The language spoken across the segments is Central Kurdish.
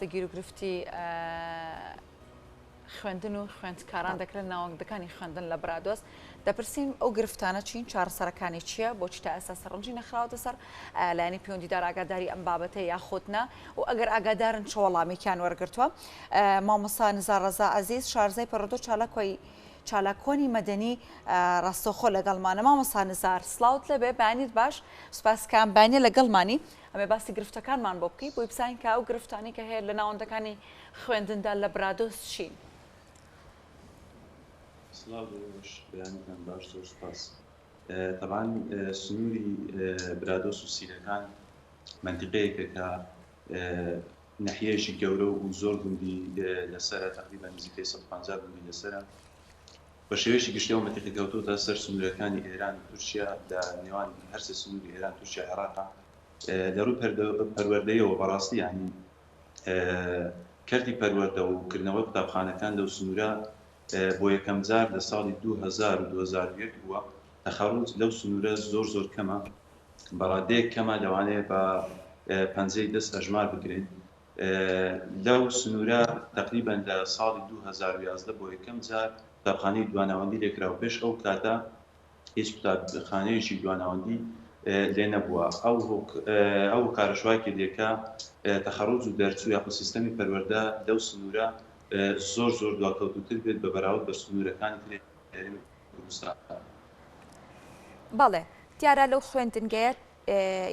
لە گیروگرفتی خوێندن و خوێندکاران دەکرێت ناوەندەکانی خوێندن لە برادۆست دەپرسین ئەو گرفتانە چین چارەسەرەکانی چییە بۆچی تا ئێستا سەرنجی نەخراوەتە سەر لایەنی پەیوەندیدار ئاگاداری ئەم بابەتە یاخود نا و ئەگەر ئاگادارن چ وەڵامێکیان وەرگرتووە مامۆستا نزار ڕەزا عەزیز شارەزای پەروەردە و چالاکوانی چالاکوانی مەدەنی ڕاستەوخۆ لەگەڵمانە مامۆستا نزار سڵاوت لێبێ بەیانیت باش سوپاس کە ئەم بەیانیە لەگەڵمانی ئەمێ باسی گرفتەکانمان بۆ بکەی بۆی بزانین کە ئەو گرفتانەی کە هەیە لە ناوەندەکانی خوێندندا لە برادۆست چین؟ سڵاو لە ئێوەش بەیانیتان باش زۆر سوپاس. تەبعەن سنووری برادۆست و سیلەکان مەنتیقەیەکە کە نەحیەیەکی گەورە و زۆر گوندی لەسەرە تەقریبا نزیکەی 150 گوندی لەسەرە بە شێوەیەکی گشتی ئەو مەنتیقە کەوتۆتە سەر سنوورەکانی ئێران و تورکیا لە نێوان هەرسێ سنووری ئێران تورکیا عێراقا لە ڕووی پەروەردەیەوە بەڕاستی یانی کەرتی پەروەردە و کردنەوەی قوتابخانەکان لەو سنوورە بۆ یەکەم جار لە ساڵی 2000 و 2001 بووە تەخەڕوج لەو سنوورە زۆر زۆر کەمە بە ڕادەیەک کەمە لەوانەیە بە پەنجەی دەست ئەژمار بکرێن لەو سنوورە تەقریبەن لە ساڵی 2011 بۆ یەکەم جار قوتابخانەی دواناوەندی لێکرا و پێش ئەو کاتە هیچ قوتابخانەیەکی دواناوەندی لێ نەبووە. ئەو ئەو هۆکارەش وای کردیە کە تەخەڕوج و دەرچوو یاخود سیستەمی پەروەردە لەو سنوورە زۆر زۆر دواکەوتووتر بێت بە بەراورد بە سنوورەکانی تری هەرێمی کوردستان. بەڵێ دیارە لەو خوێندنگەیە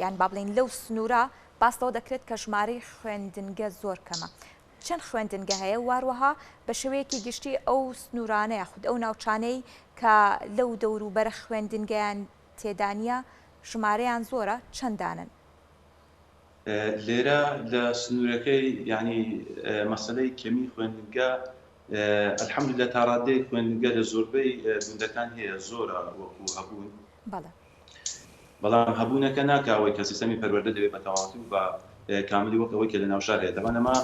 یان با بڵێین لەو سنوورە باس لەوە دەکرێت کە ژمارەی خوێندنگە زۆر کەمە. چەند خوێندنگە هەیە و هەروەها بە شێوەیەکی گشتی ئەو سنوورانە یاخود ئەو ناوچانەی کە لەو دەوروبەرە خوێندنگەیان تێدا نییە ژمارەیان زۆرە چەند دانەن؟ لێرە لە سنوورەکەی یانی مەسەلەی کەمی خوێندنگە الحمدللە تا ڕادەیەک خوێندنگە لە زۆربەی گوندەکان هەیە زۆرە وەکو هەبوون. بەڵێ. بەڵام هەبوونەکە ناکا ئەوەی کە سیستەمی پەروەردە لەوێ بە تەواوەتی و بە کاملی وەک ئەوەی کە لە ناوشار هەیە. تەبعەن ئەمە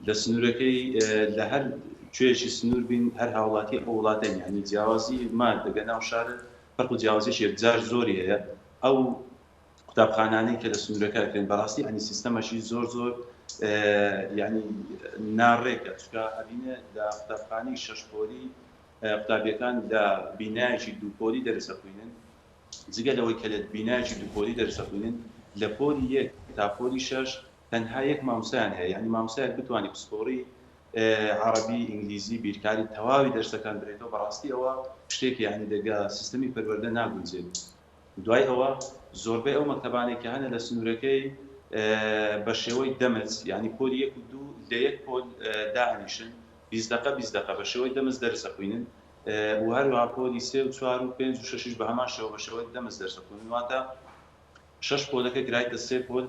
لە سنوورەکەی لە هەر کوێیەکی سنوور بین هەر هاوڵاتی ئەو وڵاتەین یانی جیاوازی ما دەگە ناو شارت فەرق و جیاوازیەکی یەکجار زۆری هەیە ئەو قوتابخانانەی کە لە سنوورەکە ئەکرێن بەڕاستی یانی سیستەمەشی زۆر زۆر یانی ناڕێکە چونکە ئەبینێ لە قوتابخانەی شەش پۆلی قوتابیەکان لە بینایەکی دوو پۆلی دەرس ئەخوینن جگە لەوەی کە لە بینایەکی دوو پۆلی دەرس ئەخوینن لە پۆلی یەک تا پۆلی شەش تەنها یەک مامۆستایان هەیە یانی مامۆستایەک بتوانی پسپۆڕی عەڕەبی ئینگلیزی بیرکاری تەواوی دەرسەکان برێتەوە بەڕاستی ئەوە شتێکە یانی دەگا سیستەمی پەروەردە ناگونجێت دوای ئەوە زۆربەی ئەو مەکتەبانەی کە هەنە لە سنوورەکەی بە شێوەی دەمج یانی پۆلی یەک و دوو لە یەک پۆل دائەنیشن 20 دەقە 20 دەقە بە شێوەی دەمج دەرس ئەخوینن و هەروەها پۆلی سێ و چوار و پێنج و شەشیش بە هەمان شێوە بە شێوەی دەمج دەرس ئەخوێنن واتە شەش پۆلەکە کرایتە سێ پۆل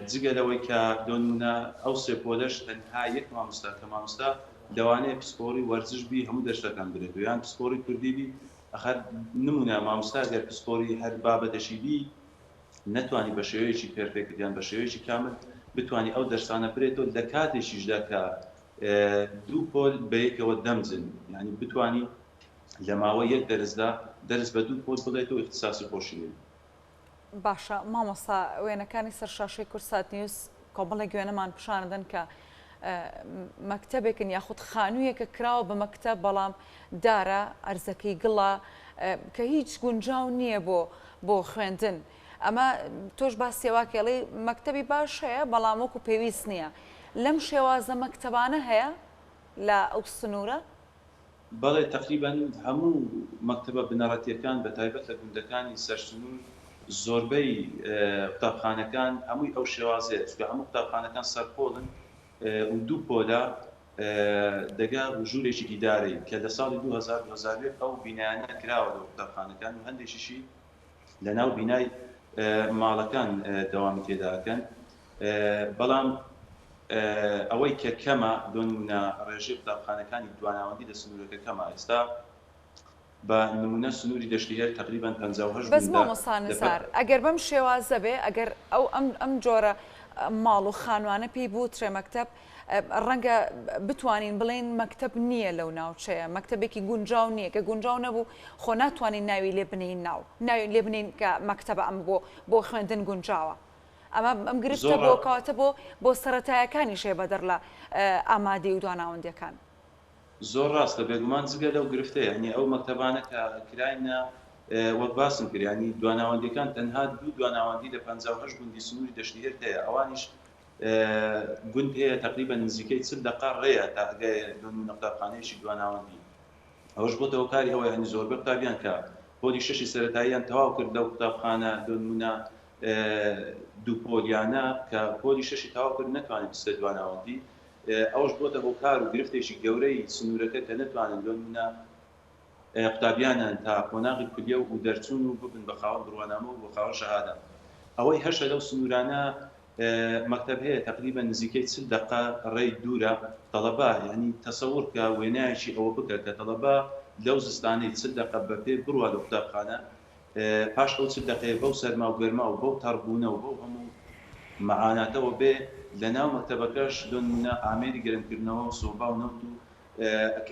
جگە لەوەی کە لۆ نمونە ئەو سێ پۆلەش تەنها یەک مامۆستا کە مامۆستا لەوانەیە پسپۆڕی وەرزش بی هەموو دەرسەکان برێتەوە یان پسپۆڕی کوردی بی ئەخەر نمونە مامۆستا گەر پسپۆڕی هەر بابەتەشی بی نەتوانی بە شێوەیەکی perfect یان بە شێوەیەکی کامل بتوانی ئەو دەرسانە برێتەوە لە کاتێکیشدا کە دوو پۆل بەیەکەوە دەمجن یانی بتوانی لە ماوەی یەک دەرسدا دەرس بە دوو پۆل بڵێت و ئیختیساسی خۆشی هەیە. باشە مامۆستا وێنەکانی سەر شاشەی کوردسات نیوز کۆمەڵێک وێنەمان پیشاندەن کە مەکتەبێکن یاخود خانوویەکە کراوە بە مەکتەب بەڵام دارە ئەرزەکەی گڵە کە هیچ گونجاو نییە بۆ بۆ خوێندن ئەمە تۆش باسی وا کەی ئەڵێی مەکتەبی باش هەیە بەڵام وەکو پێویست نییە لەم شێوازە مەکتەبانە هەیە لە ئەو سنوورە؟ بەڵێ تەقریبەن هەموو مەکتەبە بنەڕەتیەکان بە تایبەت لە گوندەکانی سەر سنوور زۆربەی قوتابخانەکان هەمووی ئەو شێوازەیە چونکە هەموو قوتابخانەکان سەرپۆلن و دوو پۆلە دەگا و ژوورێکی ئیدارەی کە لە ساڵی 2000 2001 ئەو بینایانە کراوە لە قوتابخانەکان و هەندێکیشی لە ناو بینای ماڵەکان دەوامی تێدا ئەکەن بەڵام ئەوەی کە کەمە لۆ نمونە ڕێژەی قوتابخانەکانی دواناوەندی لە سنوورەکە کەمە ئێستا بە نمونە سنووری دەشتی هێر تەقریبەن 58 بەس گوندە مامۆستا لە پە. نزار ئەگەر بەم شێوازە بێ ئەگەر ئەو ئەم ئەم جۆرە ماڵ و خانوانە پێی بوترێ مەکتەب ڕەنگە بتوانین بڵێین مەکتەب نییە لەو ناوچەیە مەکتەبێکی گونجاو نییە کە گونجاو نەبوو خۆ ناتوانین ناوی لێ بنێین ناو ناوی لێ بنێین کە مەکتەبە ئەم بۆ بۆ خوێندن گونجاوە. ئەمە ئەم گرفتە بۆ کەواتە بۆ بۆ سەرەتایەکانیش هەیە بەدەر لە ئامادەی و دواناوەندیەکان. زۆر ڕاستە بێگومان جگە لەو گرفتە یانی ئەو مەکتەبانە کە کراینە وەک باسم کرد یانی دواناوەندیەکان تەنها دوو دواناوەندی لە 58 گوندی سنووری دەشتی هێرت هەیە ئەوانیش گوند هەیە تەقریبەن نزیکەی 40 دەقە ڕێیە تا ئەگەیە لۆ نمونە قوتابخانەیەکی دواناوەندی ئەوەش بۆتە هۆکاری ئەوە یانی زۆربەی قوتابیان کە پۆلی شەشی سەرەتاییان تەواو کرد لەو قوتابخانە لۆ نمونە دوو پۆلیانە کە پۆلی شەشی تەواو کرد نەتوانێت بچێتە دواناوەندی ئەوەش بۆتە هۆکار و گرفتێکی گەورەی سنوورەکە کە نەتوانن لۆ نمونە قوتابیانیان تا قۆناغی کولیە و دەرچوون و ببن بە خاوەن بڕوانامە و بە خاوەن شەهادە ئەوەی هەشە لەو سنوورانە مەکتەب هەیە تەقریبەن نزیکەی 40 دەقە ڕێی دوورە تەڵەبە یانی تەسەوڕ کە وێنایەکی ئەوە بکە کە تەڵەبە لەو زستانەی 40 دەقە بە پێ بڕوا لە قوتابخانە پاش ئەو 40 دەقەیە بەو سەرما و گەرما و بەو تەڕبوونە و بەو هەموو مەعاناتەوە بێ لە ناو مەکتەبەکەش لۆ نموونە ئامێری گەرمکردنەوە و سۆبا و نەوت و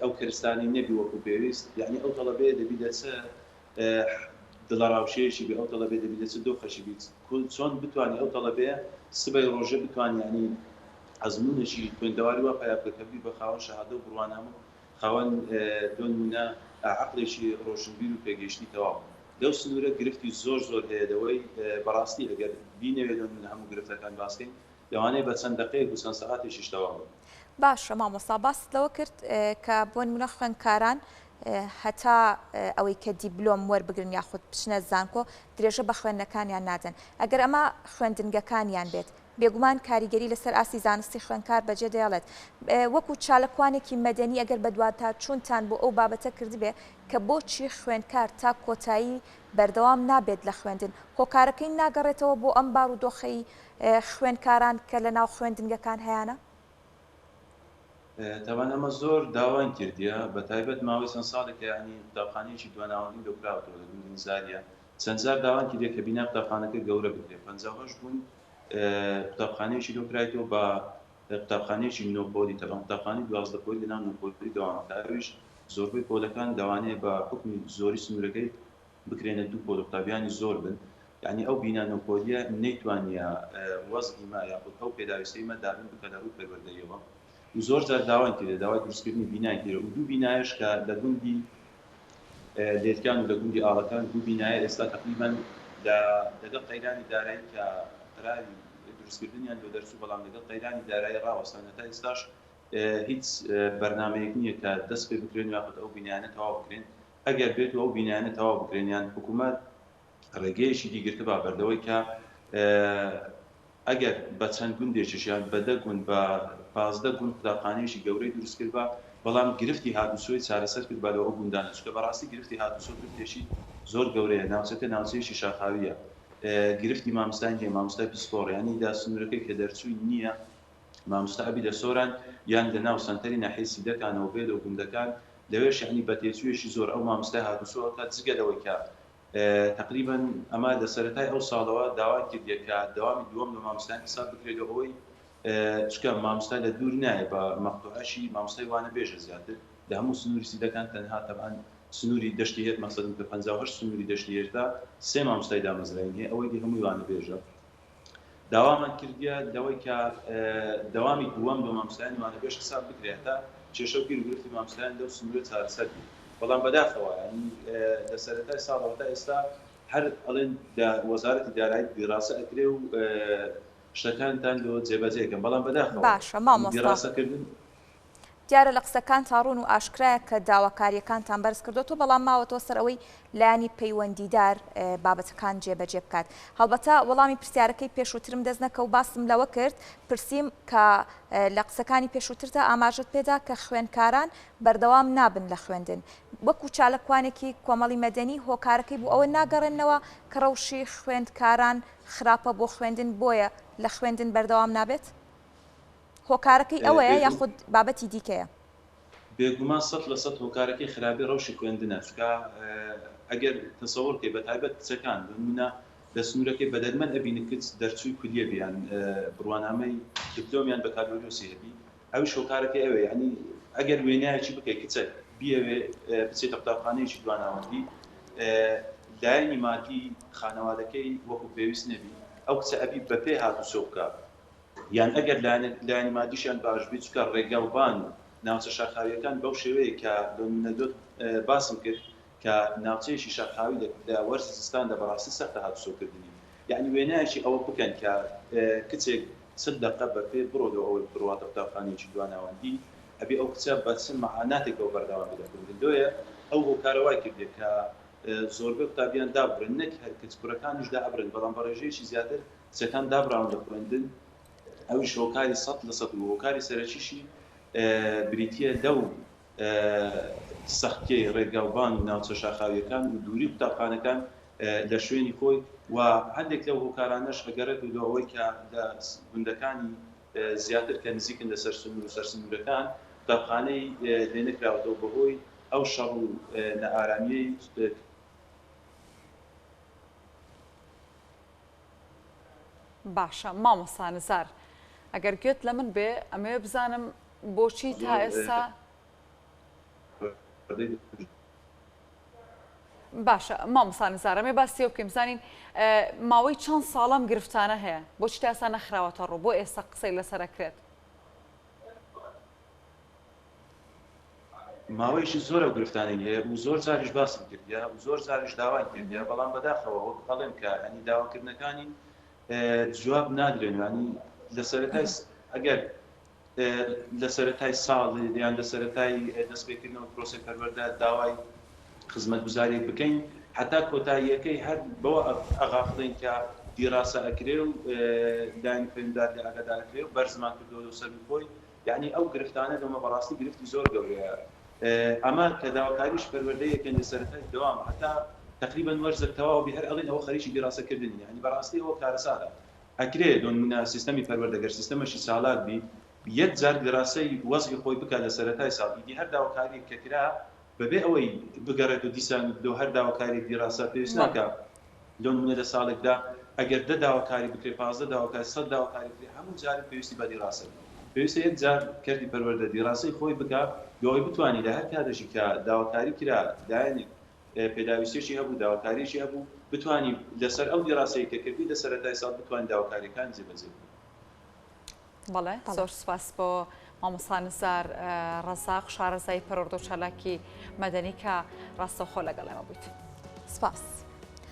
ئەو کەرستانەی نەبی وەکو پێویست یانی ئەو تەڵەبەیە دەبی لە چ دڵەڕاوکێیەکی بێ ئەو تەڵەبەیە دەبی لە چ دۆخێکی بی چۆن بتوانی ئەو تەڵەبەیە سبەی ڕۆژێ بتوانی یانی ئەزموونێکی خوێندەواری وا پەیا بکە کە ببی بە خاوەن شەهادە و بڕوانامە و خاوەن لۆ نموونە عەقڵێکی ڕۆشنبیر و پێگەیشتوی تەواو. لەو سنوورە گرفتی زۆر زۆر هەیە لەوەی بەڕاستی ئەگەر بینەوێ لۆ نموونە هەموو گرفتەکان باس کەین لەوانەیە بە چەند دەقەیەک و چەند سەعاتێکیش تەواو بن. باشە مامۆستا باست لەوە کرد کە بۆ نمونە خوێندکاران هەتا ئەوەی کە دیبلۆم وەربگرن یاخود بچنە زانکۆ درێژە بە خوێندنەکانیان نادەن ئەگەر ئەمە خوێندنگەکانیان بێت بێگومان کاریگەری لەسەر ئاستی زانستی خوێندکار بەجێ دەیەڵێت وەکو چالکوانێکی مەدەنی ئەگەر بەدواداچوونتان بۆ ئەو بابەتە کردبێ کە بۆچی خوێندکار تا کۆتایی بەردەوام نابێت لە خوێندن هۆکارەکەی ناگەڕێتەوە بۆ ئەم بارودۆخەی خوێندکاران کە لە ناو خوێندنگەکان هەیانە؟ تەبعەن ئەمە زۆر داواین کردیە بە تایبەت ماوەی چەند ساڵێکە یانی قوتابخانەیەکی دواناوەندیم لۆ کراوەتەوە لە گوندی نزاریە چەند جار داوان کردیە کە بینای قوتابخانەکە گەورە بکرێ 58 گوند قوتابخانەیەکی لۆ کرایتەوە بە قوتابخانەیەکی نۆ پۆلی تەبعەن قوتابخانەی 12 پۆلی لەناو نۆ پۆلی دەوام ئەکا ئەویش زۆربەی پۆلەکان لەوانەیە بە حوکمی زۆری سنوورەکەی بکرێنە دوو پۆل و قوتابیانی زۆر بن یانی ئەو بینا نۆ پۆلیە نەیتوانیە وەزعی مە یاخود ئەو پێداویستەی مە دابین بکە لە ڕووی پەروەردەییەوە و زۆر جار داواین کردە داوای دروستکردنی بینای کردە و دوو بینایەش کە لە گوندی لێتکان و لە گوندی ئاڵەکان دوو بینایە ئێستا تەقریبەن لە لەگەڵ قەیرانی دارایی کە قەراری دروستکردنیان لۆ دەرچوو بەڵام لەگەڵ قەیرانی دارایی ڕاوەستان هەتا ئێستاش هیچ بەرنامەیەک نییە کە دەست پێ بکرێن یاخود ئەو بینایانە تەواو بکرێن ئەگەر بێت و ئەو بینایانە تەواو بکرێن یان حکوومەت ڕێگەیەکی دی گرتبا بەر لەوەی کە ئەگەر بە چەند گوندێکیش یان بە دە گوند بە 15 گوند قوتابخانەیەکی گەورەی دروست کردبا بەڵام گرفتی هاتوچۆی چارەسەر کردبا لەو ئەو گوندانە چونکە بەڕاستی گرفتی هاتوچۆ گرفتێکی زۆر گەورەیە ناوچەکە ناوچەیەکی شاخاوییە گرفتی مامۆستای هەیە مامۆستای پسپۆڕ یانی دا سنوورەکەی کە دەرچووی نییە مامۆستا ئەبی لە سۆران یان لە ناو سەنتەری ناحیەی سیدەکانەوە بێ لۆ گوندەکان لەوێش یەعنی بە تێچوویەکی زۆر ئەو مامۆستای هاتوچۆ ئەکات جگە لەوەی کە تەقریبەن ئەمە لە سەرەتای ئەو ساڵەوە داوای کردیە کە دەوامی دووەم لۆ مامۆستایان حساب بکرێت لۆ ئەوەی چونکە مامۆستا لە دوور نایە بە مەقتوعەشی مامۆستای وانە بێژە زیاتر لە هەموو سنووری سیدەکان تەنها تەبعەن سنووری دەشتی هێرت مەقسەدم کە 58 سنووری دەشتی هێرتە سێ مامۆستای دامەزراوین هەیە ئەوەی دی هەمووی وانە بێژە داوامان کردیە لەوەی کە دەوامی دووەم لۆ مامۆستایانی وانەبێژ حساب بکرێ هەتا کێشە و گیر و گرفتی مامۆستایان لەو سنوورە چارەسەر بی بەڵام بەداخەوە یانی لە سەرەتای ساڵەوە تا ئێستا هەر ئەڵێن لە وەزارەتی دارایی دیراسە ئەکرێ و شتەکانتان لۆ جێبەجێ کەن بەڵام بەداخەوە باشە مامۆستا دیراسەکردن دیارە لە قسەکانتا ڕوون و ئاشکرایە کە داواکارییەکانتان بەرز کردۆتەوە، بەڵام ماوەتەوە سەر ئەوەی لایەنی پەیوەندیدار بابەتەکان جێبەجێ بکات. هەڵبەتە وەڵامی پرسیارەکەی پێشووترم دەست نەکەوت، باسم لەوە کرد، پرسیم کە لە قسەکانی پێشووتردا ئاماژەت پێدا کە خوێندکاران بەردەوام نابن لە خوێندن. وەکو چاالکوانێکی کۆمەڵی مەدەنی هۆکارەکەی بۆ ئەوە ناگەڕێننەوە کە ڕەوشی خوێندکاران خراپە بۆ خوێندن بۆیە لە خوێندن بەردەوام نابێت؟ هۆکارەکەی ئەوەیە یاخود بابەتی دیکەیە؟ بێگومان سەت لە سەت هۆکارەکەی خراپی ڕەوشی خوێندنە چونکە ئەگەر تەسەوڕ کەی بەتایبەت کچەکان بۆ نمونە لە سنورەکەی بە دەگمەن ئەبینی کچ دەرچووی کولیە بی یان بڕوانامەی دبلۆم یان بەکالۆریۆسی هەبی ئەویش هۆکارەکەی ئەوەیە یانی ئەگەر وێنایەکی بکەی کچەک بیەوێ بچێتە قوتابخانەیەکی دواناوەندی لایەنی مادی خانەوادەکەی وەکو پێویست نەبی. ئەو کچە ئەبی بەپێ هاتوچۆ بکا یان ئەگەر لایەنی مادیشیان باش بی چونکە ڕێگاوبان و ناوچە شاخاویەکان بەو شێوەیە کە لۆنمونە لۆت باسم کرد کە ناوچەیەکی شاخاوی لە لە وەرزی زستاندا بەڕاستی سەختە هاتوچۆکردنی یەعنی وێنایەکی ئەوە بکەن کە کچێک چل دەقە بە پێ بڕۆ لۆ ئەوەی بڕواتە قوتابخانەیەکی دواناوەندی ئەبێ ئەو کچە بە چ مەعاناتێکەوە بەردەوام بێ لە خوێندن لۆیە ئەو هۆکارە وای کردیە کە زۆربەی قوتابیان دابڕێن نەک هەر کچ کوڕەکانیش دائەبڕێن بەڵام بە ڕێژەیەکی زیاتر کچەکان دابڕاون لە خوێندن ئەویش هۆکاری 100% و هۆکاری سەرەکیشی بریتییە لەو سەختیەی ڕێگاوبان و ناوچە شاخاویەکان و دووری قوتابخانەکان لە شوێنی خۆی و هەندێک لەو هۆکارانەش ئەگەڕێتەوە لۆ ئەوەی کە لە گوندەکانی زیاتر کە نزیکن لە سەر سنوور و سەر سنوورەکان قوتابخانەی لێ نەکراوەتەوە بەهۆی ئەو شەڕ و نائارامیەی باشە مامۆستا نزار ئەگەر گوێت لە من بێ ئەمەوێ بزانم بۆچی تا ئێستا باشە مامۆستا نزار ئەمێ باسی ئەو بکەین بزانین ماوەی چەند ساڵەم گرفتانە هەیە بۆچی تا ئێستا نەخراوەتە ڕوو بۆ ئێستا قسەی لەسەر ئەکرێت؟ ماوەیەکی زۆرە ئەو گرفتانەی هەیە و زۆر جاریش باسم کردیە و زۆر جاریش داواین کردیە بەڵام بەداخەوە وەک ئەڵێم کە ئەنی داواکردنەکانی جواب نادرێن ینی لە سەرەتای ئەگەر لە سەرەتای ساڵ یان لە سەرەتای دەستپێکردنەوە پرۆسەی پەروەردە داوای خزمەتگوزاریەک بکەین هەتا کۆتاییەکەی هەر بەوە ئەغافڵین کە دیراسە ئەکرێ و لایەنی پەیوەندیدار لێ ئاگادار ئەکرێ و بەرزمان کردەوە لۆ سەروی خۆی یەعنی ئەو گرفتانە لۆمە بەڕاستی گرفتی زۆر گەورەیە ئەمە کە داواکاریش پەروەردەیەکەن لە سەرەتای دەوام هەتا تەقریبەن وەرزەک تەواو بی هەر ئەڵێن ئەوە خەریکی دیراسە کردنین یەعنی بەڕاستی ئەوە کارەساتە ئەکرێ لۆنمونە سیستەمی پەروەردە گەر سیستەمەشی چالاک بی یەک جار دیراسەی وەزعی خۆی بکا لە سەرەتای ساڵ ئیدی هەر داواکاریەک کە کرا بەبێ ئەوەی بگەڕێت و دیسان لۆ هەر داواکاریەک دیراسە پێویست ناکا لۆنمونە لە ساڵێکدا ئەگەر دە داواکاری بکرێ 15 داواکاری 100 داواکاری بکرێ هەموو جارێک پێویستی بە دیراسە بی پێویستە یەک جار کەرتی پەروەردە دیراسەی خۆی بکا لۆ ئەوەی بتوانی لە هەر کاتێکی کە داواکاری کرا لایەنێک پێداویستیەکی هەبوو داواکاریەکی هەبوو بتوانی لەسەر ئەو دیراسەی کە کردی لە سەرەتای ساڵ بتوانی داواکاریەکان جێبەجێ بکەی. بەڵێ زۆر سپاس بۆ مامۆستا نزار ڕەزاق شارەزای پەروەردە و چالاکی مەدەنی کە ڕاستەوخۆ لەگەڵ ئێمە بوویت. سپاس.